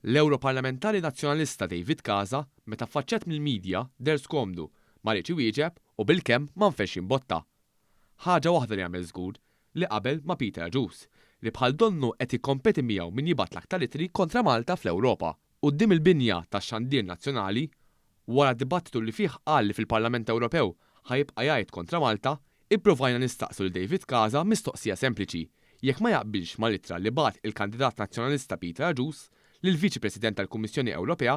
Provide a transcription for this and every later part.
L-Ewroparlamentari Nazzjonalista David Casa meta ffaċċjat mill-media deher skomdu, ma riedx iwieġeb u bilkemm ma nfexx jimbotta. Ħaġa waħda li għamel żgur, li qabel ma' Peter Agius, li bħal donnu qed jikkompeti miegħu min jibgħat l-aktar ittri kontra Malta fl-Ewropa. Quddiem il-binja tax-xandir nazzjonali, wara dibattitu li fih qal li fil-Parlament Ewropew ħa jibqa' jgħid kontra Malta, ippruvajna nistaqsu lil David Casa mistoqsija sempliċi, jekk ma jaqbilx mal-ittra li bagħat il-kandidat Nazzjonalista Peter Agius lill-Viċi President tal-Kummissjoni Ewropea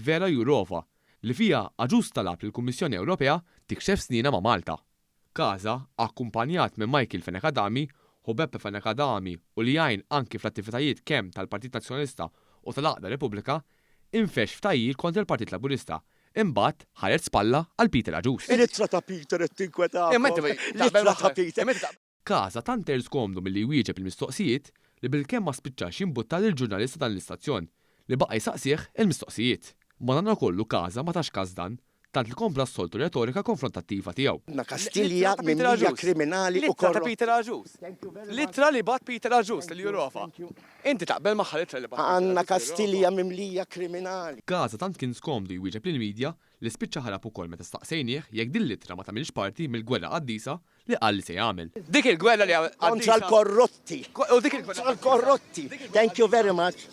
Vera Jourova, li fiha Agius talab lill-Kummissjoni Ewropea tikxef snienha ma' Malta. Casa, akkumpanjat minn Michael Fenech Adami, ħu Beppe Fenech Adami u li jgħin anki fl-attivitajiet kemm tal-Partit Nazzjonalista u tal-Għaqda Repubblika, infexx f'tgħajjir kontra l-Partit Laburista, imbagħad ħareġ spalla għal Peter Agius. L-ittra ta' Peter qed tinkwetakom. L-ittra ta' Peter. Casa tant deher skomdu milli jwieġeb il-mistoqsijiet li bilkemm ma spiċċax jimbutta lill-ġurnalist ta' dan l-istazzjon li baqa' jsaqsih il-mistoqsijiet. Madankollu Casa ma tax kas dan, tant li kompla s-soltu retorika konfrontattiva tiegħu. Għandna Kastilja mimlija kriminali u korrotti. L-ittra ta' Peter Agius. L-ittra li bagħat Peter Agius lil Jourova. Inti taqbel magħha l-ittra li bagħat Peter Agius lil Jourova? Għandna Kastilja mimlija kriminali. Casa tant kien skomdu jwieġeb lill-media li spiċċa ħarab ukoll meta staqsejnieh jekk din l-ittra ma tagħmilx parti mill-gwerra qaddisa li qal li se jagħmel. Dik il-gwerra li Kontra l-korrotti. Kontra l-korrotti. Thank you very much.